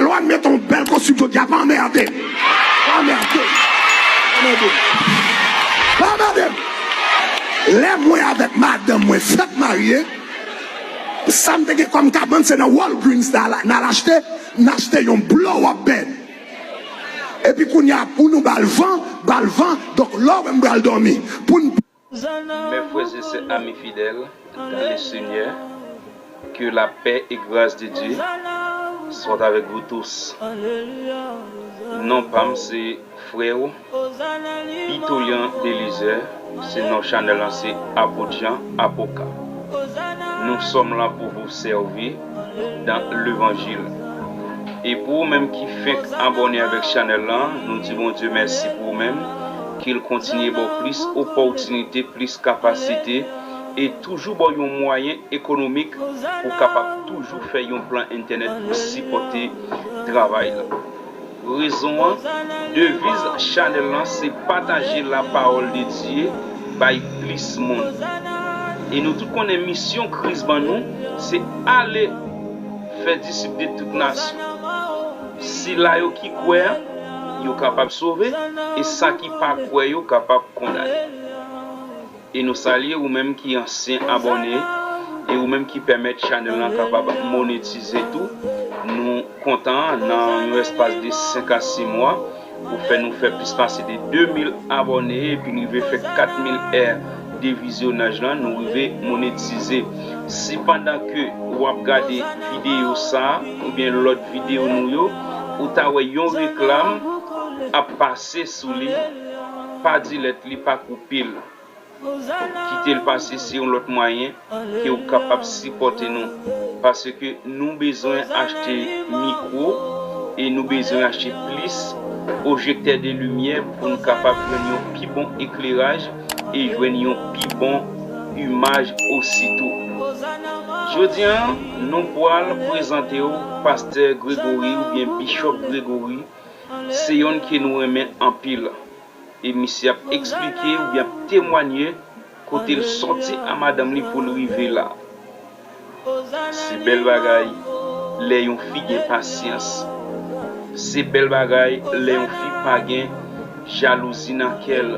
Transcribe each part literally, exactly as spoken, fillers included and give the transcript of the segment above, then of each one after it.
Lè w met yon bèl kostim jodi a, pa anmède m. Pa anmède m. Pa anmède m. Pa anmède m. Lè mwen avèk madanm mwen fèk marye, sa m te gen kòm kabann, se nan Walgreens n al, n al achte, n achte yon blow up bed. Epi kounye a, pou nou ba l van, ba l van, donk lè w wè m pral dòmi, pou n Mes frères et sœurs, amis fidèles dans le Seigneur, que la paix et grâce de Dieu soient avec vous tous. Non pa m se frè w Bitolian Belizaire, se non chanèl lan se Apot Jan Apoka. Nous sommes là pour vous servir dans l'évangile. E pou ou menm ki fenk abòne avèk chanèl lan, nou di Bondye mèsi pou ou menm, ke l kontinye ba w plis opòtinite, plis kapasite, e toujou ba w yon mwayen ekonomik pou w kapab toujou fè yon plan entènèt pou sipòte travay la. Rezon an, deviz chanèl lan se pataje lapawòl de Dye bay plis moun. E nou tout konnen misyon Kris ban nou, se ale fè disip de tout nasyon. Sila yo ki kwè a, yo kapab sove, e sa ki pa kwè yo kapab kondane. E nou salye ou menm ki ansyen abòne, e ou menm ki pèmèt chanèl lan kapab monetize tou. Nou kontan nan yon espas de senk a sis mwa, ou fè nou fè plis pase de de mil abòne, epi n rive fè kat mil è de vizyonaj lan, nou rive monetize. Si pandan ke w ap gade videyo sa a, oubyen lòt videyo nou yo, ou ta wè yon reklam ap pase sou li, pa delete li, pa koupe l. Kite l pase, se yon lòt mwayen ke w kapab sipòte nou. Paske nou bezwen achte mikwo e nou bezwen achte plis pwojektè de limyè pou n kapab jwenn yon pi bon ekleraj e jwenn yon pi bon imaj ositou. Jodi a, nou pral prezante w Pastè Gregory oubyen Bishop Gregory. Se yonn ke nou renmen anpil. E misye ap eksplike oubyen ap temwanye kote l sòti a madanm li pou l rive la. Se bèl bagay lè yon fi gen pasyans. Se bèl bagay lè yon fi pa gen jalouzi nan kè l.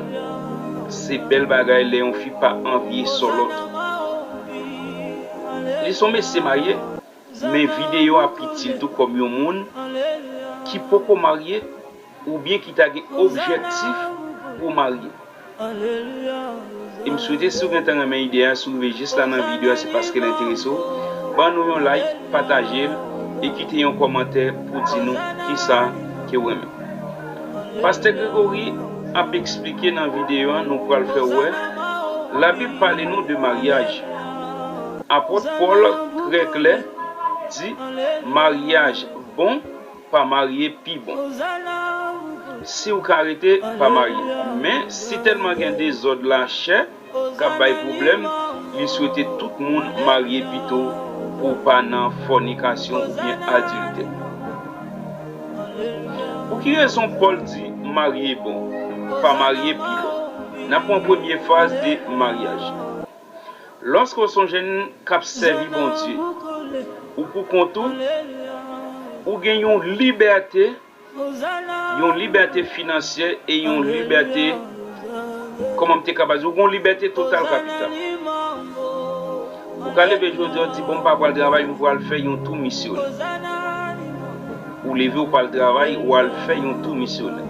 Se bèl bagay lè yon fi pa anvye sò lòt. Li se yon mesye marye, men videyo a ap itil tou kòm yon moun ki poko marye oubyen ki ta gen objektif pou w marye. E m swete si w gentan renmen ide a, si w rive jis la nan videyo a, se paske l enterese w. Ban nou yon like, pataje l, e kite yon kòmantè pou di nou kisa ke w renmen. Pastè Gregory ap eksplike nan videyo a, nou pral fè w wè, Labib pale nou de maryaj. Apot Pòl trè klè di, maryaj bon, pa marye pi bon. Si w ka rete, pa marye. Men, si tèlman gen dezòd lachè k ap bay pwoblèm, li swete tout moun marye pito pou w pa nan fònikasyon oubyen adiltè. Pou ki rezon Pòl di marye bon, pa marye pi bon? N ap pran premye faz de maryaj. Lòske w se yon jèn k ap sèvi Bondye, ou pou kont ou, ou gen yon libète, yon libète finansyè e yon libète, kòman m te ka di, ou gen yon libète total kapital. Ou ka leve jodi a, w di, bon, m pa pral travay, m pral fè yon tou misyonè. Ou leve, ou pral travay, ou al fè yon tou misyonè.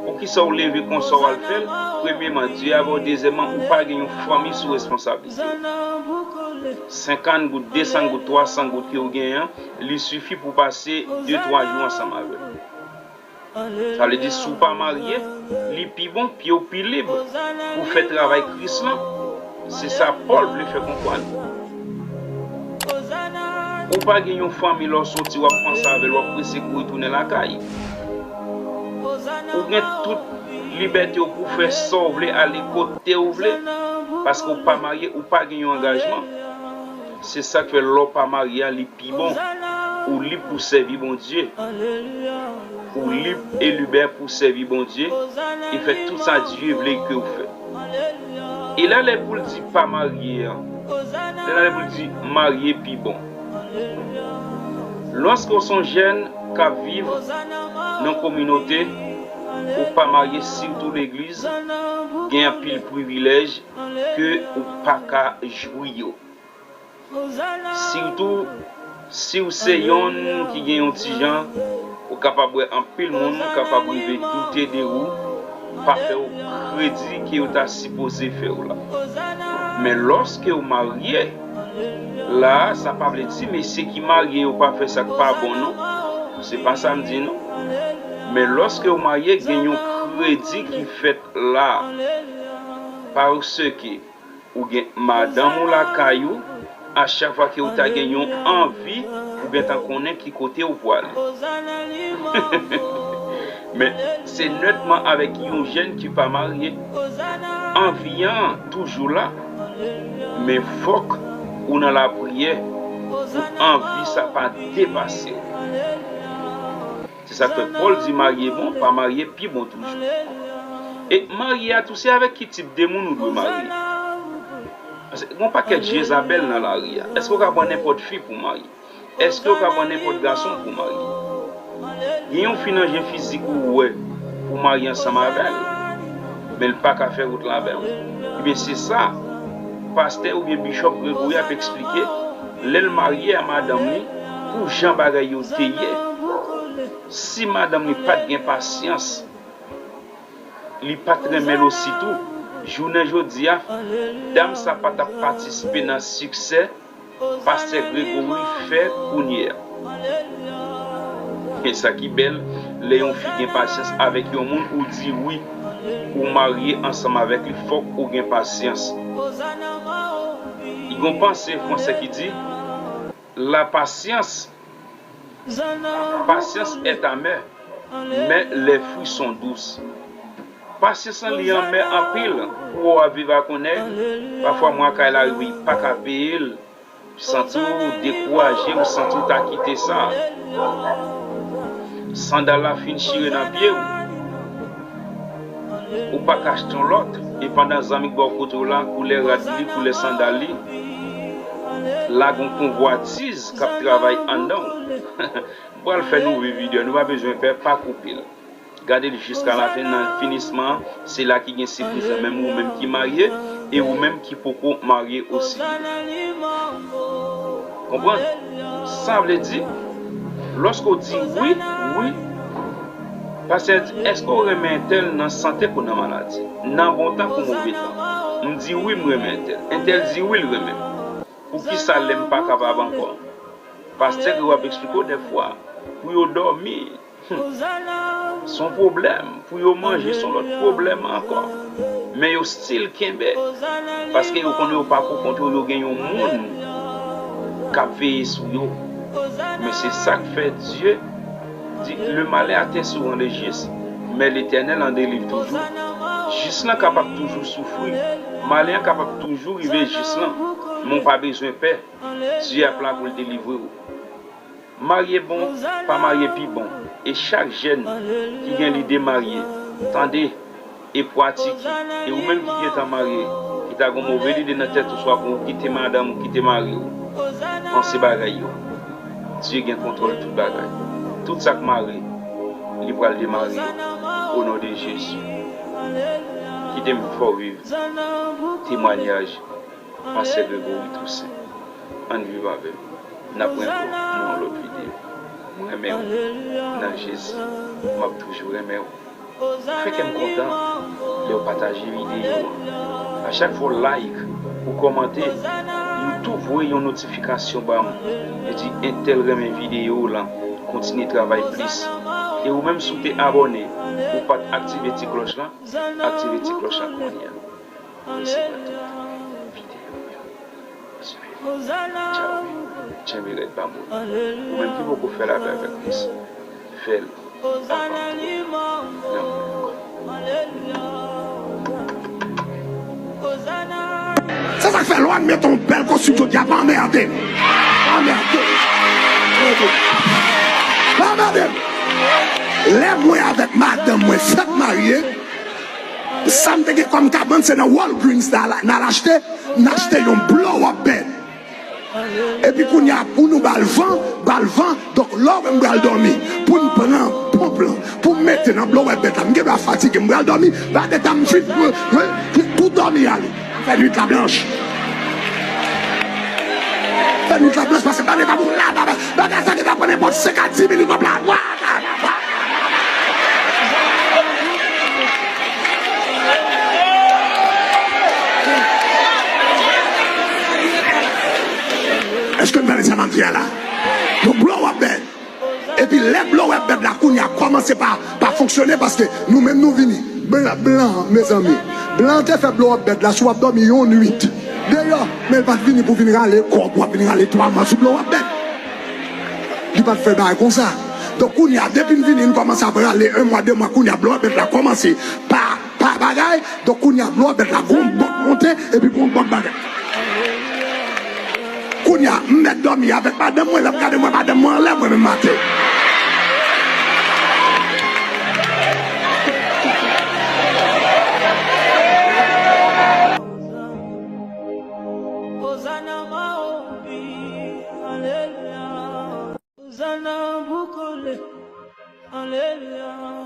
Poukisa w leve konsa, w al fè l? Premyeman, Dye avè w. Dezyèmman, ou pa gen yon fanmi sou responsablite w. Senkant goud, desan goud, twasan goud ke w genyen an, li sifi pou w pase de, twa jou ansanm avè l. Sa vle di, si w pa marye, li pi bon, pye w pi lib pou w fè travay Kris lan. Se sa Pòl vle fè konprann. Ou pa gen yon fanmi, lè w soti, w ap panse avè l, w ap prese kouri tounen lakay. Ou gen tout libète w pou w fè sa w vle, ale kote w vle, paske w pa marye, ou pa gen yon angajman. Se sa k fè lè w pa marye a, li pi bon. Ou lib pou sèvi Bondye. Ou lib e libè pou sèvi Bondye e fè tout sa Dye vle ke w fè. E lè l pou l di pa marye a, lè l pou l di marye pi bon. Lòske w se yon jèn k ap viv nan kominote, ou pa marye, sitou legliz, gen anpil privilèj ke ou pa ka jwi yo. Sitou si w se yonn ki gen yon ti jan, ou kapab wè anpil moun kapab rive doute de ou, pa fè w kredi ke yo ta sipoze fè w la. Men lòske w marye, la a, sa pa vle di mesye ki marye yo pa fè sa k pa bon, non. Se pa sa m di, non. Men lòske w marye, gen yon kredi ki fèt la a. Paske ou gen madanm ou lakay ou, a chak fwa ke ou ta gen yon anvi, ou gentan konnen ki kote ou pwale. Men, se nètman avèk yon jèn ki pa marye. Anvi an toujou la, men fòk ou nan lapriyè pou anvi sa pa depase w. Se sa k fè Pòl di marye bon, pa marye pi bon toujou. E marye a tou, se avèk ki tip de moun ou dwe marye? Paske gen yon pakèt Jezabèl nan lari a. Èske w ka pran nenpòt fi pou marye? Èske w ka pran nenpòt gason pou marye? Gen yon fi nan je fizik ou wè pou marye ansanm avè l, men l pa ka fè wout la avè w. Ebyen, se sa pastè oubyen bichòp Gregory ap eksplike lè l marye a madanm li, pou jan bagay yo te ye. Si madanm li pa t gen pasyans, li pa t renmen l ositou, jounen jodi a, dam sa pa t ap patisipe nan siksè pastè Gregory fè kounye a. Men sa ki bèl, lè yon fi gen pasyans avèk yon moun, ou di wi, ou marye ansanm avèk li, fòk ou gen pasyans. Gen yon panse fransè ki di, la patience, patience est amère, mais les fruits sont doux. Pasyans lan li anmè anpil pou w ap viv ak yon nèg. Pafwa mwen kay la rive pa ka peye l, santi w dekouraje, ou santi w ta kite sa. Sandal la fin chire nan pye w. Ou pa ka achte yon lòt, e pandan zanmi k bò kote w la, koulè rad li, koulè sandal li, la gon konvwatiz k ap travay anndan w. M pral fè nouvo videyo, nou pa bezwen pè, pa koupe l. Gade l jiska lafen, nan finisman an, se la ki gen sipriz la, menm ou menm ki marye, e ou menm ki poko marye osi. Konprann? Sa vle di, lòske w di wi, wi, pastè di, èske w renmen entèl nan sante kou nan maladi? Nan bon tan kou move tan? M di wi, m renmen entèl. Entèl di wi, l renmen m. Poukisa lè m pa kapab ankò? Pastè Gwo ap eksplike w dèfwa, pou yo dòmi, hmm, se yon pwoblèm. Pou yo manje, se yon lòt pwoblèm ankò. Men yo still kenbe. Paske yo konnen yo pa pou kont yo, yo gen yon moun k ap veye sou yo. Men se sa k fè Dye di, le malheur atteint souvent le juste, mais l'Éternel en délivre toujours. Jis lan kapab toujou soufri. Malè an kapab toujou rive jis lan. Men w pa bezwen pè. Dye ap la pou l delivre w. Marye bon, pa marye pi bon. E chak jèn ki gen lide marye, tande e pratike. E ou menm ki gentan marye, ki ta gen move lide nan tèt ou, swa pou ou kite madanm ou, kite mari w, panse bagay yo. Dye gen kontwòl tout bagay. Tout sa k mare, li pral demare yo. O non de Jezi. Kite m fè w viv temwanyaj Pastè Gregory Toussaint. Ann viv avè m. N ap renkont nan yon lòt videyo. Mwen renmen w nan Jezi. M ap toujou renmen w. Fè kè m kontan lè w pataje videyo an. A chak fwa w like, ou kòmante, YouTube voye yon notifikasyon ba m. Yo di entèl renmen videyo w lan. Kontinye travay plis. E ou menm si w te abòne, ou pa t aktive ti klòch lan, aktive ti klòch lan kounye a. Pou resevwa tout videyo yo. Tchao. Tjenbe rèd pa mouri. Ou menm ki poko fè lapè avèk Kris, fè l avan m twò nan mwen ankò. Se sa k fè lè w ap mete yon bèl kostim jodi a, pa anmède m. Pa anmède m. Pa anmède m. Pa anmède m. Lè mwen avèk madanm mwen fèk marye, sa m te gen kòm kabann, se nan Walgreens n al, n al achte, n achte yon blow up bed. Epi kounye a, pou nou ba l van, ba l van. Donk, lè w wè m pral dòmi, pou m pran ponp lan, pou m mete nan blowè bèt la, m gen dwa fatige, m pral dòmi, ba deta m fin, mwen, mwen, tou dòmi ale. Fè nwit la blanch. Fè nwit la blanch, paske ba deta pou m la, ba, ba, bagay sa gentan pran nenpòt senk a dis minit, w ap la. Èske n tande sa m ap di a la? Donk, blow up bèt. Epi lè blow up bèt la kounye a kòmanse pa, pa fonksyone, paske nou menm nou vini. Blan, blan, mezanmi. Blan te fè blow up bèt la, si w ap dòmi yon nwit deyò, men l pa t vini pou vin rale kòb, w ap vin rale twa mwa sou blow up bèt. Li pa t fè bagay konsa. Donk, kounye a, depi n vini, n kòmanse ap rale, en mwa, de mwa, kounye a, blow up bèt la kòmanse pa, pa bagay. Donk, kounye a, blow up bèt la, gon bòt monte, epi gon bòt bagay. Kounye a, m mèt dòmi avèk madanm mwen, lè m gade mwen, madanm mwen anlè mwen menm maten.